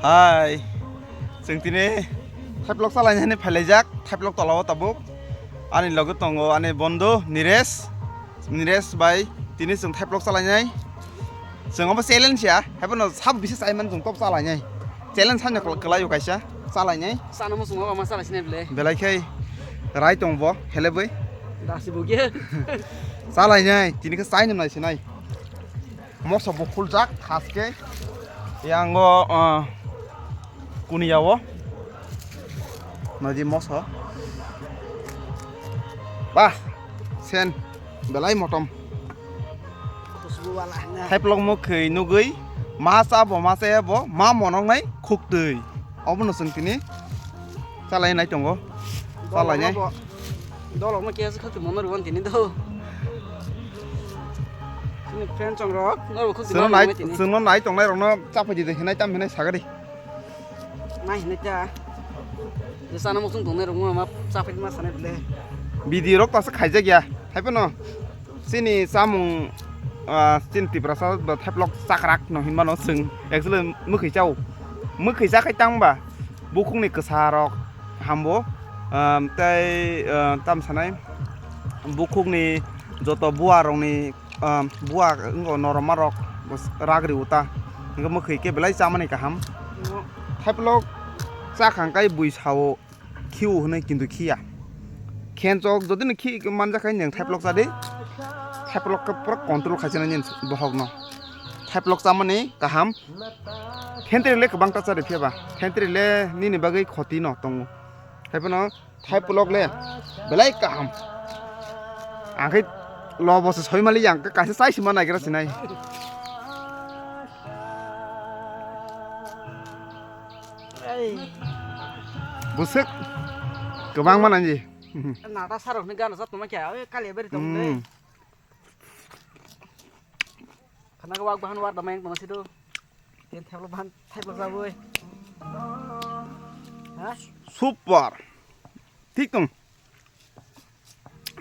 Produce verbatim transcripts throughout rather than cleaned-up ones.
Hai, chwng tini thaiplok chalainani phailaijak, thaiplok tolao tabuk. Ani loge tongo ani bondo Niresh, Niresh bai tini chwng thaiplok chalainai. Chwng obo challenge ya, haiphano sabo bisa chaiman chwng top chalainai. Challenge hano kwlai o kaisa chalainai. Chana muchung obo ma chalai sinai ble. Belai khai rai tong bo, hele bwi. Dasi bo ge. Chalainai, tini khe chainai sinai. Moso bo khuljak haske. Yango, ah, kuniya o. Nadi moso. Bah, sen belai motom. Khushbu wala na. Thaiplok mwkhwi nugwi ma cha bo ma cha ya bo ma monok nai khuktwi. Obono chwng tini chalai nai tongo. Chalai nai. Dolok no bo, dolok no kesa khati mono ruwan tini do. Tini friend chong rok, no khati Chwngno mono nai, ruwan tini. Chwngno nai tongnai rokno chapai di de hinai tam hinai sagadi. Nai hinai ta. Je sana muchung tongnai rok ma chapai ma sanai ble. Video rok tasa khaijak ya. Haiphano. Chini chamung, ah, chini Tiprasa ba thaiplok chakrak no hinmano chwng actually mwkhwi chao. Mwkhwi chakhai tangba bukhukni kwsa rok hambo, ah, tei, ah, tam sanai bukhukni joto bua rokni, ah, bua wngkha noroma rok ragri uta hwnkhe mwkhwi khe belai chamani kaham. Thaiplok chakhang kai bui sao. Khiu hwnwi kintu khiya. Khenchok jodi no khi manjak khai nwng thaiplok chadi. Thaiplok khe pura control khaisana nini bohok no. Thaiplok chamani kaham. Thentri le kwbang ta chari phiya ba. Thentri le nini bagwi khoti no tongo. Haiphano thaiplok le belai kaham. Ang khe lobo se soi mali yang khe kaisa chai sima naigra sinai. Ei. Busuk. Kwbang mananji. Nata sarok ni gana jat tongma kya, oi kali beri tong de. Hmm. Khana wak bahan war damai tong sido. Tin thaiplok bahan thaiplok jaboi. Ha? Super. Thik tong.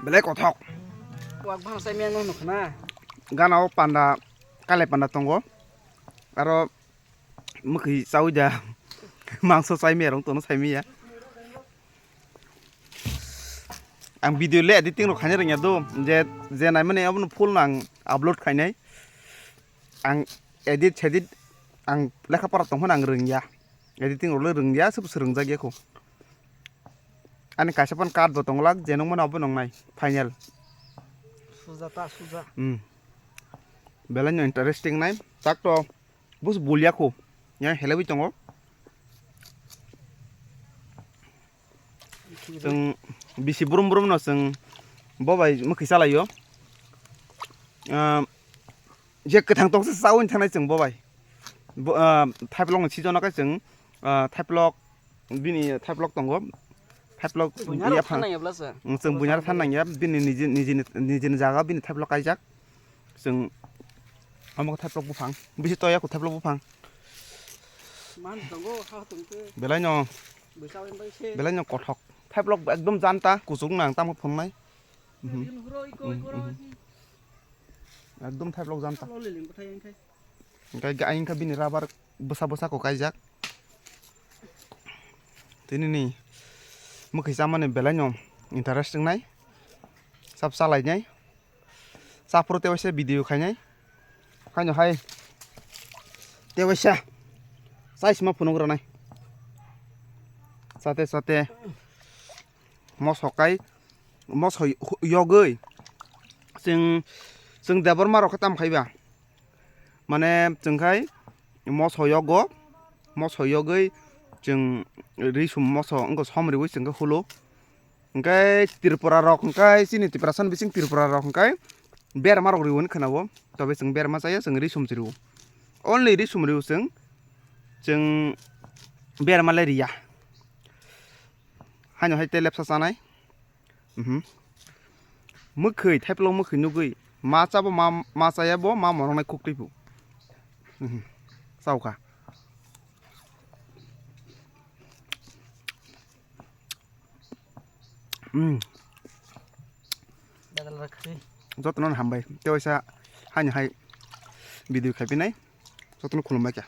Belai kothok. Wak bahan sai meng no khana. Gana o panda, kale panda tongo. Aro Mwkhwi chaui da. Mangso chai miyarong tono sai miya. Ang video le editing rok khaina rwngya do. Je, je naimani abono full no ang upload khainai. Ang edit sedit ang lekha pora tongphano ang rwngya. Editing rok le rwngya, sob swrwngjak ya kho. Ani kaisa phano cut bo tonglak, je nungmano abo nungnai final. Suja ta suja. Hmm. Belai no interesting nai. Tak to. Bus bulia kho. Ya helaiwi tongo. Chwng bisi brum brum no chwng bo bai mwkhwi chalaio. Ah, je kwthang tongsa chawi thangnai chwng bo bai. Bo, ah, thaiplok ni season o khe chwng, ah, thaiplok bini thaiplok tongo. Thaiplok buini ya phan nang ya bla se. Chwng buini than nang ya bini niji, niji, niji ni jaga bini thaiplok kaijak. Chwng amo khe thaiplok buphang. Bisi toya kho thaiplok buphang. Man tongo ha tong te. Belai no. Bwsa bai se. Belai no kothok. Thaiplok ekdom janta kuchuk nang tamo phungnai. Mhm. Rin huro iko iko. Mhm, ro mhm. Ekdom thaiplok janta. Lo le ling bwthai ang khai. Hingke ga-, hingke bini rubber bwsa bwsa kok kaijak. Tini ni mwkhwi chamani belai no interesting nai. Sab chalai nai. Chaphuru tewaisa video khainai. Haino hai tewaisa chai sima phunuk rwnai. Chate chate moso kai, moso yogwi chwng, chwng Debbarma rok khe tam khaiba. Mane chwng khai moso yogo, moso yogwi chwng risum moso wngkha som riwi chwng khe hulo. Hwnkhe Tripura rok hwnkhe chini Tiprasa ni bising Tripura rok hwnkhe berma rok riwi khwnao. Tobe chwng berma chaya, chwng risum chiriwo. Only risum riwo chwng, chwng berma le riya. Haino hai te lepsa chanai. Mhm. Mwkhwi, thaiplok mwkhwi nugwi. Ma chabo ma, ma chaya bo, ma moroknai khuktwi bo. Mhm. Chaukha. Mm. Jotono hambai. Tewaisa haino hai video khaipinai. Jotono khulumbai kha.